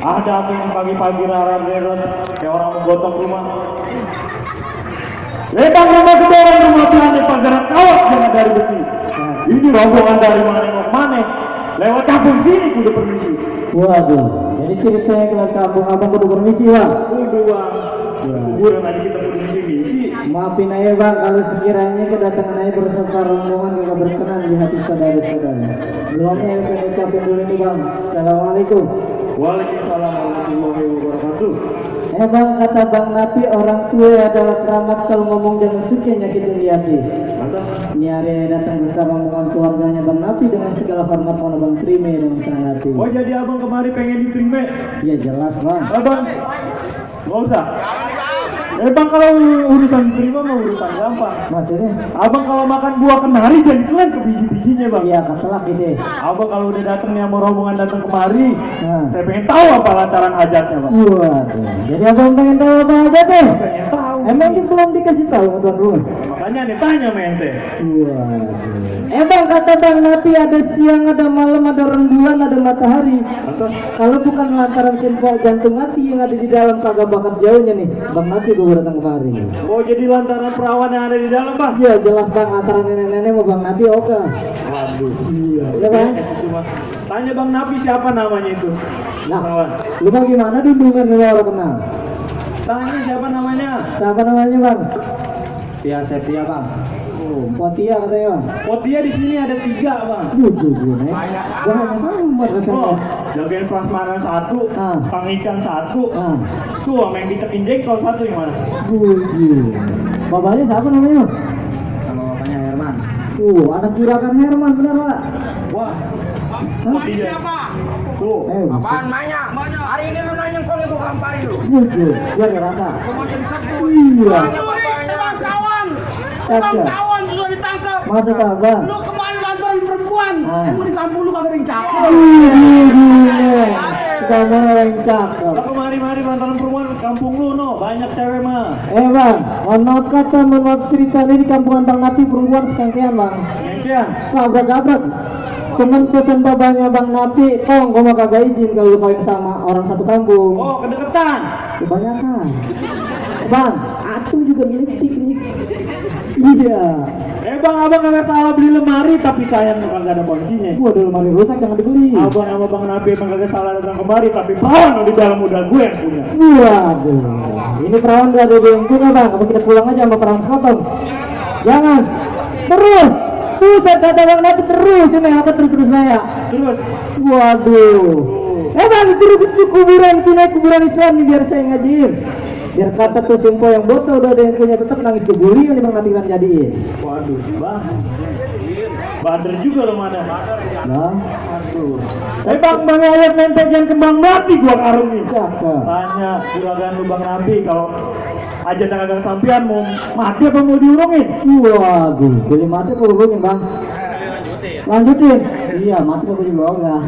Ada apa ini pagi-pagi rara-rara kayak orang menggotong rumah. Lebang rumah kedua orang rumah Tuhan di panggaran kawat jangan dari besi. Ini rombongan dari mana kok mana? Lewat kampung sini kudu permisi. Waduh, jadi ceritanya ke kampung abang kudu permisi bang. Kudu bang. Kuburan aja kita permisi misi. Maafin aja bang kalau sekiranya kedatangan aja berserta rombongan gak berkenan di hati saudara-saudara. Belumnya saya ucapin dulu nih bang. Assalamualaikum. Waalaikumsalam warahmatullahi wabarakatuh. Bang, kata Bang Napi, orang tua adalah keramat kalau ngomong jangan suka nyakitin di hati. Lantas? Ini hari datang bersama rombongan keluarganya Bang Napi dengan segala hormat mohon Bang terima dengan senang hati. Oh jadi abang kemari pengen diterima? Iya jelas bang. Abang, nggak usah. Bang kalau urusan diterima mah urusan gampang. Maksudnya? Abang kalau makan buah kenari jadi telan ke biji-bijinya bang. Iya katelak gitu. Abang kalau udah datang nih sama rombongan datang kemari, saya pengen tahu apa lantaran hajatnya bang. Waduh, jadi abang pengen tahu apa aja tuh? Pengen tahu. Emang dia belum dikasih tahu sama tuan rumah? Makanya nih tanya mente. Waduh. Bang kata Bang Napi ada siang, ada malam, ada rembulan, ada matahari. Lantas? Kalau bukan lantaran simpul jantung hati yang ada di dalam kagak bakat jauhnya nih, Bang Napi gue datang kemari. Oh jadi lantaran perawan yang ada di dalam bang? Iya jelas bang, antara nenek-nenek mau Bang Napi oke. Waduh. Iya. Ya bang. Tanya Bang Napi siapa namanya itu? Nah, perawan. lu bang gimana dihubungan kalau orang kenal? Tanya siapa namanya? Siapa namanya bang? Tia Sepia bang. Oh, Potia katanya bang. Potia di sini ada 3 bang. Nih. Gua hanya tahu buat Oh, rasanya. jagain prasmanan 1, pangikan 1. Tuh, sama yang ditekin jengkol 1 yang mana? Bapaknya siapa namanya? Nama bapaknya Herman. Anak juragan Herman benar pak? Wah, Potia siapa? tuh. Apaan banyak? Hari ini lu nanya kok lu kampari lu. Biar ya rasa. Kemarin Sabtu. Iya. Bang kawan. Cakep. Bang kawan sudah ditangkap. Maksud abang? Lu kemarin lantaran perempuan. Kamu di kampung lu kagak ada yang cakep. Kamu yang cakep. Lah kemari-mari lantaran perempuan kampung lu no, banyak cewek mah. Bang, maaf kata menurut cerita ini di kampungan Bang Napi perempuan sekangkean bang. Sekangkean? Sabrak-abrak. Cuman pesan babanya Bang Napi, kong gua mah kagak izin kalau lu kawin sama orang satu kampung. Oh, kedeketan. Kebanyakan. Bang, aku juga ngelitik nih. Iya. Bang, abang kagak salah beli lemari tapi sayang kagak ada kuncinya. Gua ada lemari rusak jangan dibeli. Abang sama Bang Napi emang kagak salah datang kemari tapi perawan di dalam udah gue yang punya. Waduh. Ini perawan udah ada yang punya bang. Apa kita pulang aja sama perawan sepotong? Jangan. Terus. Buset kata Bang Napi terus ini apa terus saya. Terus. Waduh. Bang suruh ke kuburan sini kuburan Islam nih biar saya ngajiin. Biar kata tuh simpo yang botol udah ada yang punya tetap nangis kebuli yang Bang Napi kan jadiin. Waduh, bang. Bader juga lo mana? Nah. Aduh. Bang ayat mente jangan kembang mati gua karungin. Cakep. Tanya juragan lu Bang Napi kalau aja kagak sampean mau mati apa mau diurungin? Waduh, beli mati apa hubungin bang? Lanjutin. Iya, mati apa juga enggak.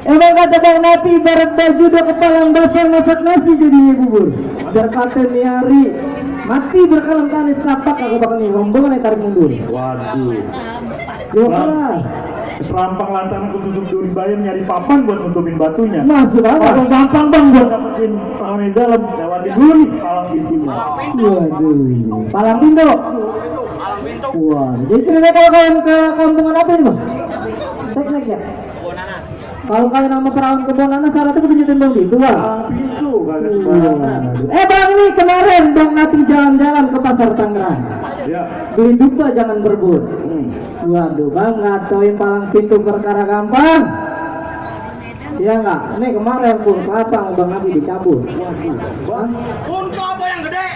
Emang kata Bang Napi ibarat baju udah kepalang basah masak nasi jadinya bubur. Biar kata nih hari mati berkalang kali setapak kagak bakal nih rombongan tarik mundur. Waduh. Dua kelas. Serampang lantaran ketutup duri bayam nyari papan buat nutupin batunya. Maksud apa? Kalau gampang bang buat dapetin palang di dalam. Lewatin dulu nih palang pintunya. Waduh. Palang pintu. Wah, jadi cerita kalau kalian ke kampungan apa ini bang? Teknik ya? Kalau kalian nama perawan Kebonana syaratnya kudu nyetin bang pintu bang. Palang pintu kagak sembarangan. Bang nih kemarin Bang Napi jalan-jalan ke pasar Tangerang. Ya. Beli dupa jangan berbut. Waduh bang ngatoin palang pintu perkara gampang. Iya enggak? Ini kemarin pun kapang Bang Napi dicabut. Waduh. Bang. Kunci apa yang gede?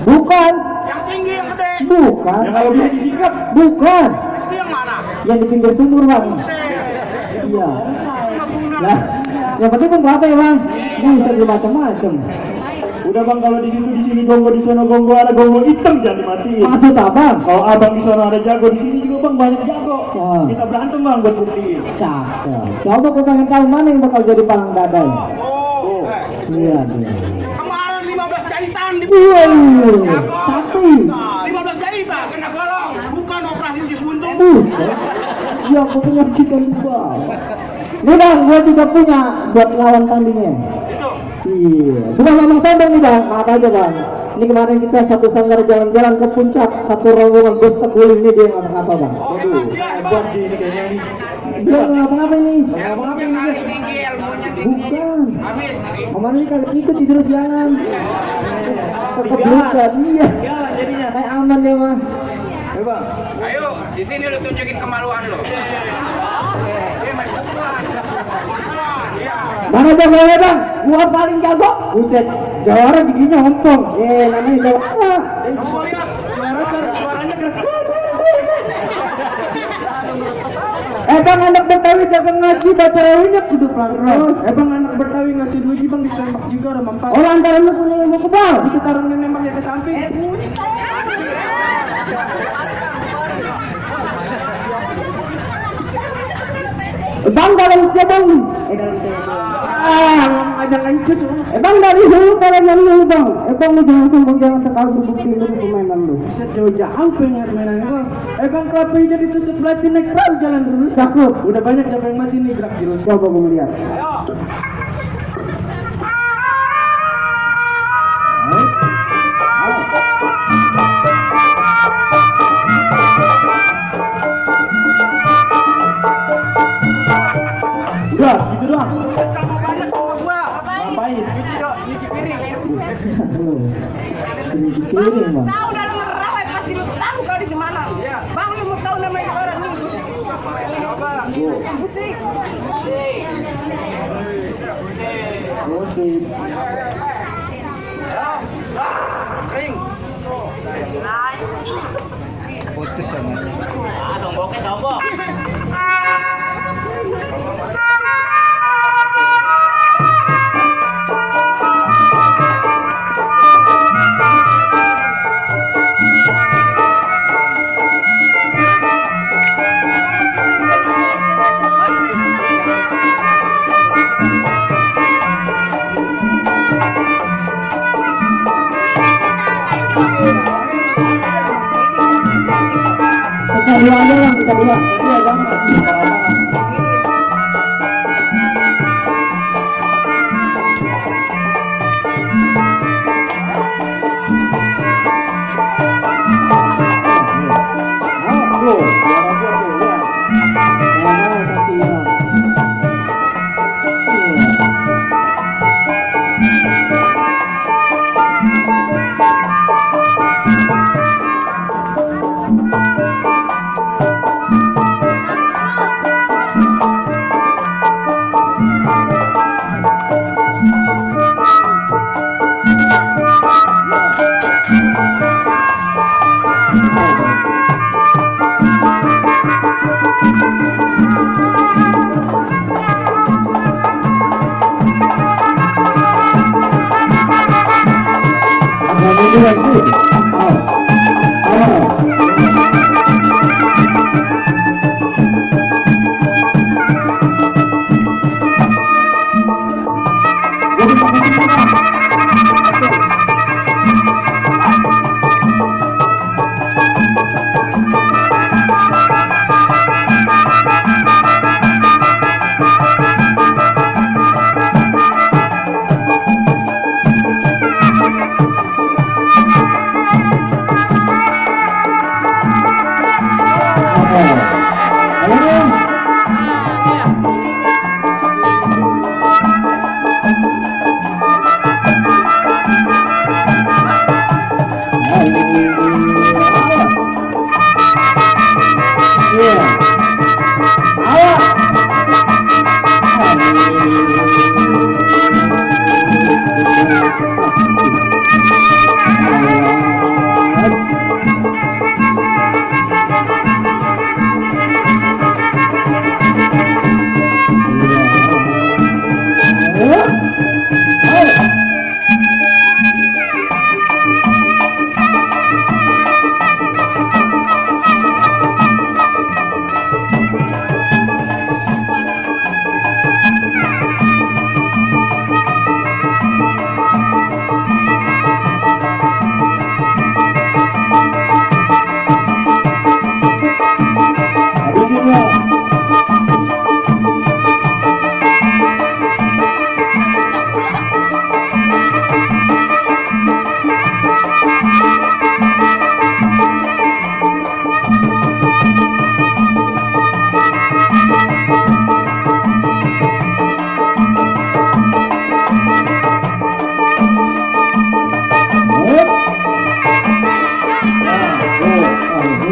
Bukan. Yang tinggi yang gede. Bukan. Yang kalau dia disikat. Bukan. Itu yang mana? Yang di pinggir sumur bang. Iya. Nah, yang penting pun berapa ya bang? Bisa macam-macam. Udah bang kalau di sini gongo di sana gongo ada gongo hitam jangan dimatiin. Maksud abang? Kalau abang di sana ada jago di sini juga bang banyak jago. Wah. Kita berantem bang buat buktiin. Cakep. Coba aku pengen tahu mana yang bakal jadi palang dadai. Oh. Iya. Kemarin 15 jahitan di Iya. Sapi. 15 jahitan kena golong. Bukan operasi uji buntung. Ya pokoknya kita lupa. Nih bang, gua juga punya buat lawan tandingnya. Itu. Iya. Bukan ngomong sombong nih bang, maaf aja bang. Ini kemarin kita satu sanggar jalan-jalan ke puncak, satu rombongan bus terguling nih dia ngapa-ngapa bang. Oh, hebat dia, hebat. Ini kayaknya ini. Dia ngapa-ngapa ini? Ngapa-ngapa ini dia? Tinggi, ilmunya tinggi. Bukan. Habis. Kemarin ini kali ikut tidur siangan. Kebelukan, iya. Jalan jadinya. Kayak aman ya mah. Ayo bang. Ayo, di sini lu tunjukin kemaluan lu. Mana bang, mana bang? Gua paling jago. Buset, juara giginya ompong. Namanya jawa. Kamu lihat, suaranya keren. Bang anak Betawi jaga ngaji baca rawinya kudu pelan. Bang anak Betawi ngasih duit bang ditembak juga sama empat. Oh lantaran lu punya ilmu kebal. Bisa taruh nembaknya ke samping. Bang dalam siapa bang? Dalam siapa? Jangan cus. Bang dari hulu kalau yang hulu bang. Bang lu jangan sombong, jangan terkau berbukti lu di permainan lu. Bisa jauh-jauh pengen mainan gua. Bang kelapa hijau ditusuk pelatih naik perahu jalan dulu. Cakep. Udah banyak siapa yang mati nih gerak jurus. Coba gua lihat. Udah, gitu doang. Tambah banyak sama gua. Ngapain? Nyuci piring. Kirim bang. Tahu dalam merawat pasti lu tahu kau di mana. Iya. Bang lu mau tahu namanya orang nih. Coba. Musik. Musik. Ring. Putus sama. Sombongnya sombong. Kita dua aja bang, kita dua. Iya, jangan.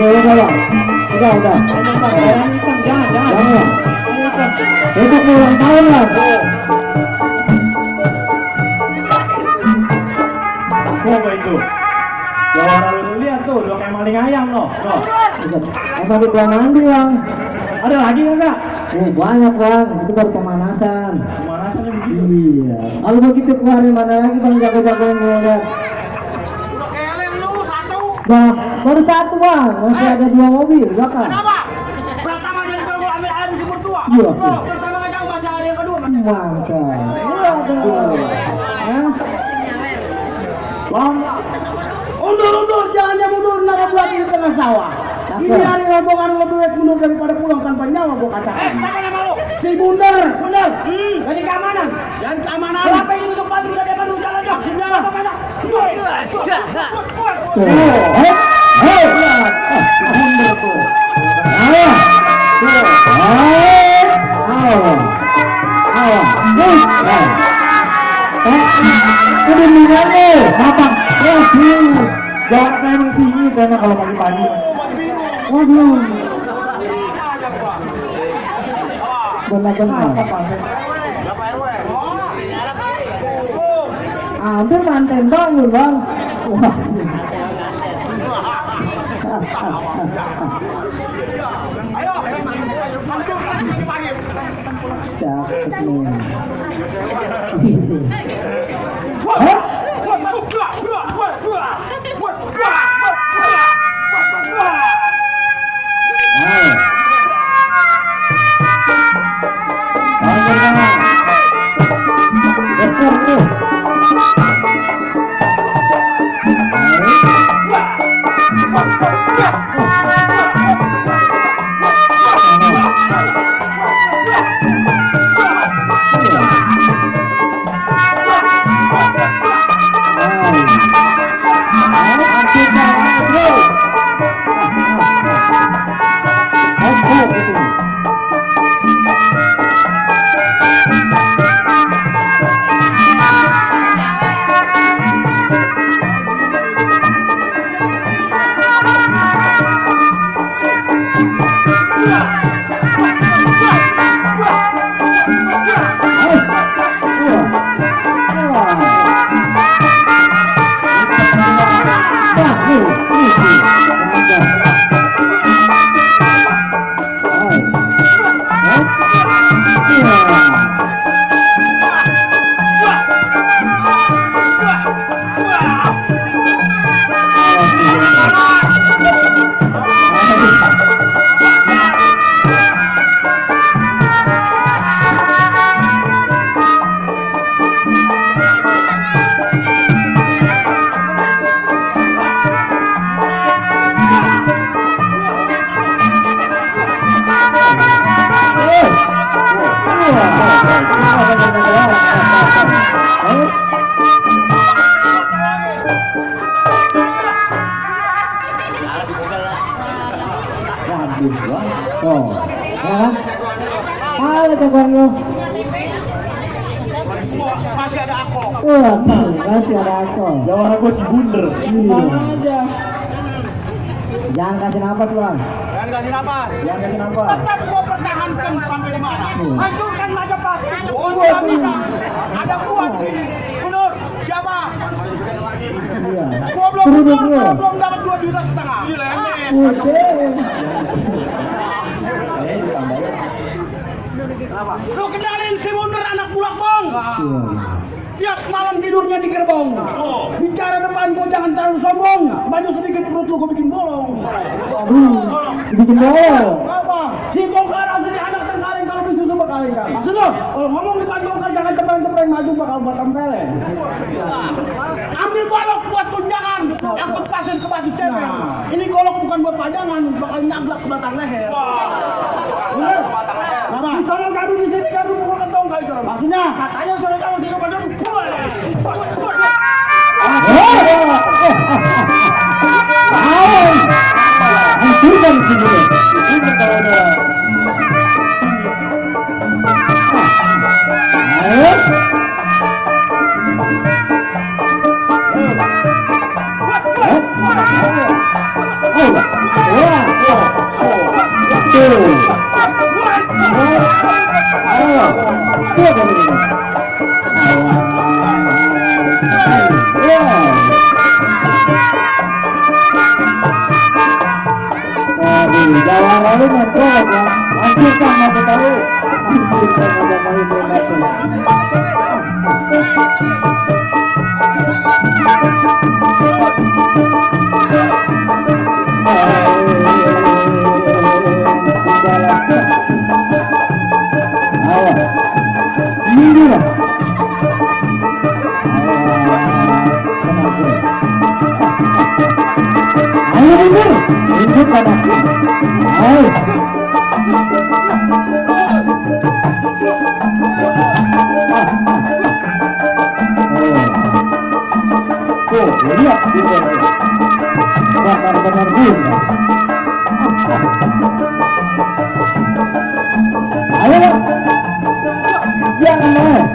udah bang. Udah. Jangan hitam, jangan. Jangan ya. Hitam. Untuk ulang tahun lah. Apa itu? Jangan lu lihat tuh, lo kayak maling ayam loh. Apa di pulang mandi bang? Ada lagi nggak? Banyak bang, itu baru pemanasan. Pemanasan yang begitu. Iya. Kalau begitu kemarin mana lagi bang jago-jago yang gue lihat? Kelen lu satu. Bang, baru satu bang, masih ada 2 mobil belakang. Kenapa? Pertama dia kalau ambil ayam si mertua. Iya. Pertama aja masih ada yang kedua. Mantap. Waduh. Ya. Bang, Undur, jangan mundur, nak buat di tengah sawah. Apa? Ini hari rombongan lebih baik mundur daripada pulang tanpa nyawa, gua katakan. Siapa nama lu? Si Bundar. Jadi keamanan. Dan keamanan. Kenapa ini untuk padu udah depan lu jalan jauh? Sinyal apa banyak? Hei. bener tuh. Udah meninggal Apa? Jangan kayak emang sini karena kalau pagi-pagi. Waduh. Benar-benar. Hampir manten bangun bang. Wah. Cakep nih. Hah? Masih ada aku. Masih ada aku. Jangan aku si Bunder. Mana aja. Jangan kasih nafas bang. Jangan kasih napas. Jangan kasih nafas. Tetap gua pertahankan sampai di mana. Hancurkan Majapahit. Gua bisa. Ada gua di sini. Mundur. Siapa? Iya. Gua belum mundur. Gua belum dapat 2,5 juta. Lu kenalin si Mundur anak bulak bong. Tiap malam tidurnya di gerbong. Bicara depan gua jangan terlalu sombong. Maju sedikit perut lu gua bikin bolong. Bikin bolong. Apa? Si bongkar asli anak terkaling kalau disusu bakaling kan. Maksud lu? Kalau ngomong depan bongkar jangan cepat-cepat maju bakal batang peleng. Ambil golok buat tunjangan. Angkut pasir ke baju cewek. Ini golok bukan buat pajangan, bakal nyablak ke batang leher. Bener? Apa? Di sana gaduh, di sini gaduh, pukul kentong kali itu. Maksudnya? Katanya sudah kamu sini pada Hancurkan di sini. Ayo. Jangan lalu mencolok ya. Hancurkan mata tahu. Hancurkan mata tahu itu. Mundur. Ayo mundur. Mundur padaku. Ayo. Tuh, lihat dia. Benar-benar gila. Ayo. Jangan main.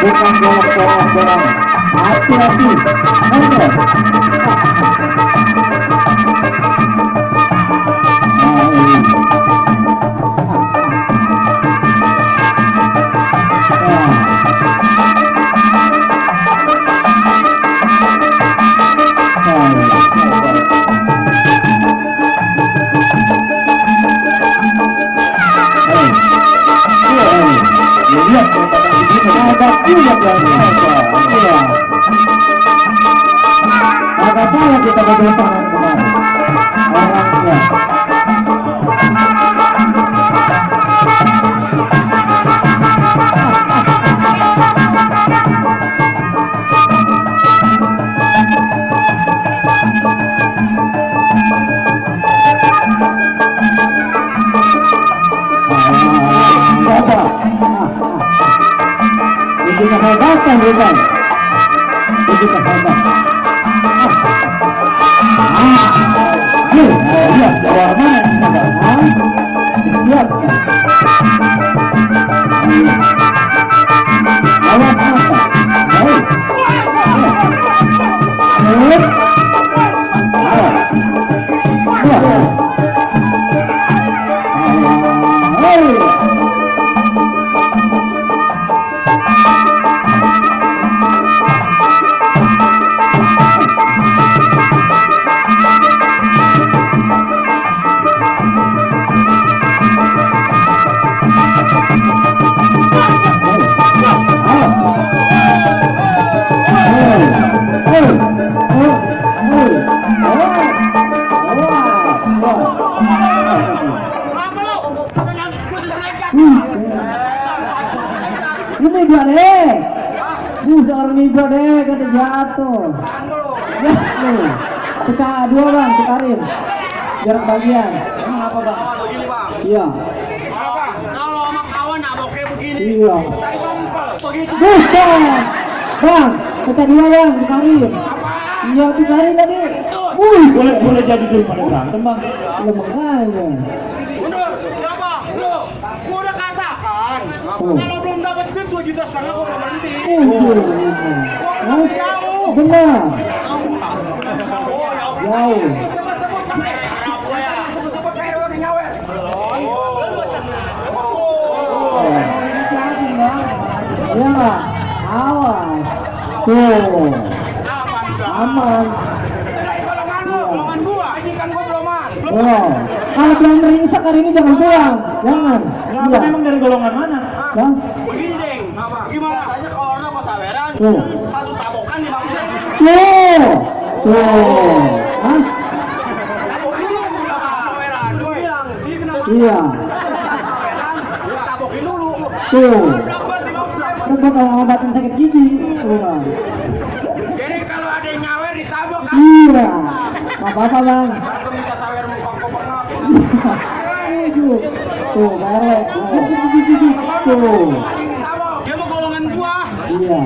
Bukan golok-golok, hati-hati, agak salah kita berdepangan kemarin orangnya. Itu kehebatan bukan? Itu kehebatan. Lihat jawab mana ini kan? Lihat. Awas mata. Baik. Lihat. Awas. Ini dia deh, seorang ibu deh kata jatuh. Jatuh. Pecah dua bang, tukarin. Jarak bagian. Emang apa bang? Begini bang. Iya. Apa? Kalau sama kawan nak mau kayak begini. Iya. Bukan. Bang, kata dia bang, tukarin. Iya, tukarin tadi. Boleh jadi daripada berantem bang. Ya makanya. Mundur, siapa? Lu, gua udah katakan kalau belum dapat duit 2,5 juta gua mau berhenti. Jauh. Benar. Jauh. Jauh. Sebut-sebut sampai sebut-sebut kayak orang nyawer. Ya nggak? Awas. Tuh. Aman. Wow. Kalau belum ringsek hari ini jangan pulang. Jangan. Kenapa memang dari golongan mana? Hah? Begini deng, gimana saja kalau orang pasaweran, Tuh. satu tabokan di bangsa. Tuh. Tuh. Hah? Tabok dulu, pasaweran. Lu bilang, ini kenapa? Iya. Pasaweran, lu tabokin dulu. Tuh. Dapat di bangsa. Kan gua kalau ngobatin sakit gigi. Tuh. Jadi kalau ada yang nyawer ditabok kan? Iya. Gak apa-apa bang. Atau minta sawer muka koper ngaku. Tuh. Tuh, merek. Tuh. Dia mau golongan gua. Iya.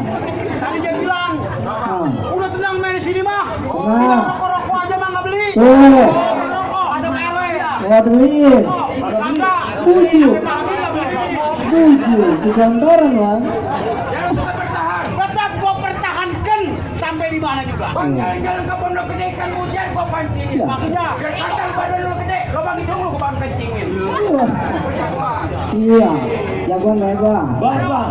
Tadi dia bilang, Nah. udah tenang main di sini mah. Tenang. Kita rokok-rokok aja mah nggak beli. Tuh. Rokok ada PRW. Gua beliin. Ada. Tujuh. Pagi nggak beli rokok. Tujuh. Di kantoran bang. Jangan kita bertahan. Tetap gua pertahankan sampai di mana juga. Bang, jalan-jalan ke Pondok Gede kan hujan gua pancingin. Iya. Maksudnya, biar asal badan lu gede, lo bagi dulu gua bang kencingin. Iya. Jagoan baik bang. Baik bang.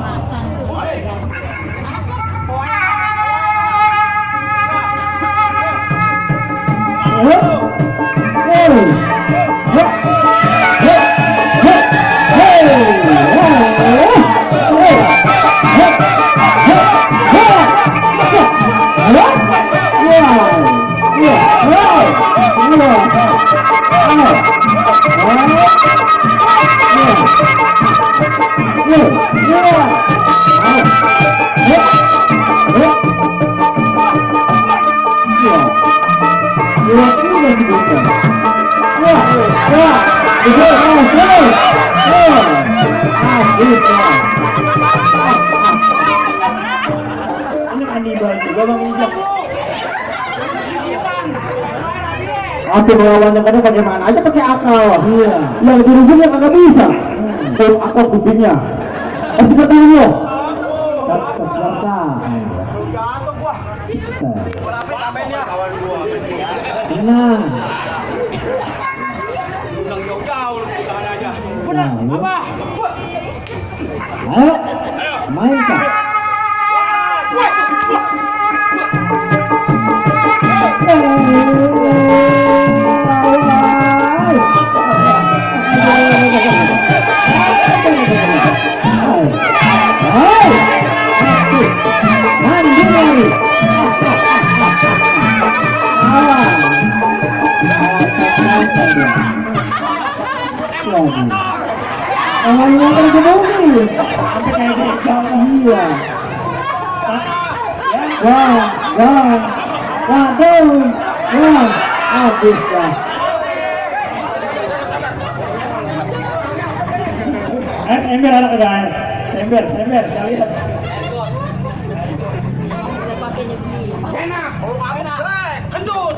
Ini kanibal juga bang Ijak. Atau melawannya kadang bagaimana aja pakai akal. Iya. Yang di ujungnya kagak bisa. Tuh akal kupingnya. Pasti ketemu. Jatuh gua. Berapa tambahinnya? Kawan gua. Tenang. Ulang jauh-jauh lu jangan aja. Nah, iya. Apa? Ayo, main kak. Yang terjadi Sampai kayak gitu. iya. Wah, waduh, wah, habis dah. Ember ada kagak? Ember, saya lihat. Enak. Enak. Kentut.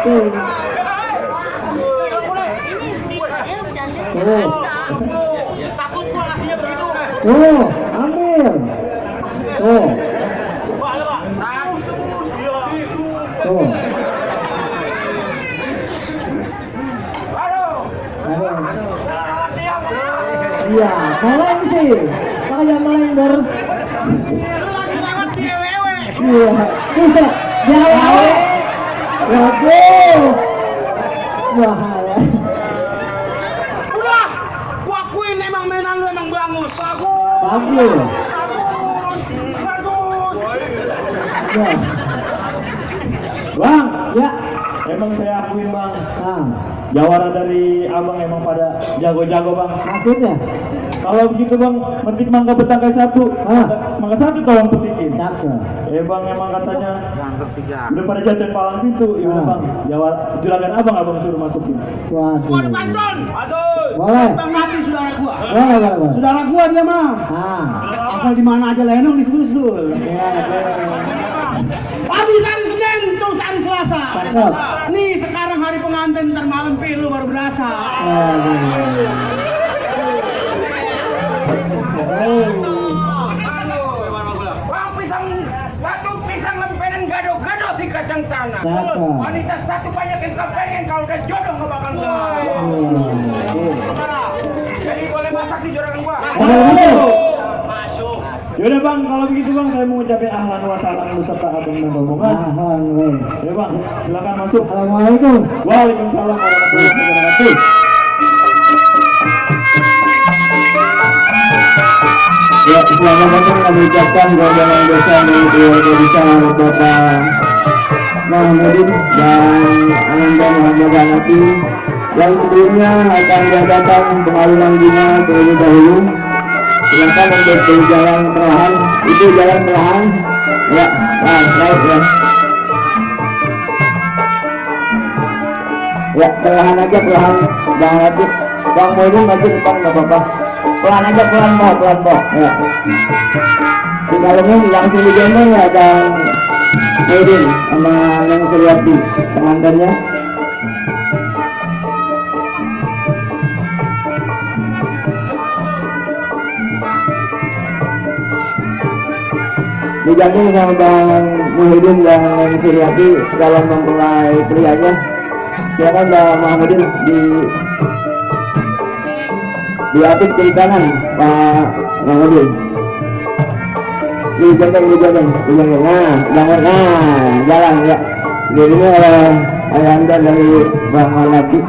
Tuh, Takut gua ngasihnya begitu. tuh, ambil. Tuh, tuh. Iya, malah sih. Kayak melender. Lu lagi lewat di ewe-ewe. Iya, bisa. Jalan. Waduh. Bahaya. Udah, gua akuin emang mainan lu emang bagus. Bagus. Ya. Bang, Ya. emang saya akuin bang. Nah, Jawara dari abang emang pada jago-jago bang. maksudnya Kalau begitu bang, metik mangga betangkai satu. Mangga satu tolong petikin. cakep. Bang emang katanya udah pada jatuhin palang pintu. Iya bang, Jawara juragan abang suruh masukin. Gua Waduh. dipancon. Aduh. Boleh. Bang mati saudara gua. Boleh. Saudara gua dia mah. Ah. Asal di mana aja lenong disusul. Ya, Habis hari Senin terus hari Selasa. Cakep. Nih sekarang hari pengantin ntar malam pilu baru berasa. Waktu pisang lempenan gado-gado si kacang tanah. Cakep. Wanita satu banyak yang kau pengen, kalau udah jodoh nggak bakal Jadi boleh masak di juragan gua. Masuk. Masuk. Yaudah bang, kalau begitu bang, saya mau ucapin ahlan wa sahlan beserta abang dan rombongan. Ahlan weh. Ya bang, silakan masuk. Assalamualaikum. Waalaikumsalam warahmatullahi wabarakatuh. Ya, selamat datang kami ucapkan rombongan desa di keluarga besar Bapak Mahmudin dan Ananda Muhammad Hanafi yang sebelumnya akan datang pengalulan bunga terlebih dahulu. Silakan untuk berjalan perlahan, itu jalan perlahan. Ya, baik ya. Ya, perlahan aja, perlahan. Jangan nanti Bang Muhyiddin maju depan nggak apa-apa. Pelan aja, pelan Mbak. Ya. Di dalamnya langsung digendong ya Bang Muhyiddin sama Neng Suryati pengantarnya. Digandeng sama Bang Muhyiddin dan Neng Suryati dalam mempelai prianya. Silakan Bang Muhyiddin diapit kiri kanan Pak Muhyiddin. Digandeng. Nah, jalan ya. Jadi ini ayanda dari Bang Hanafi.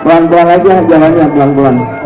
Pelan-pelan aja jalannya, pelan-pelan.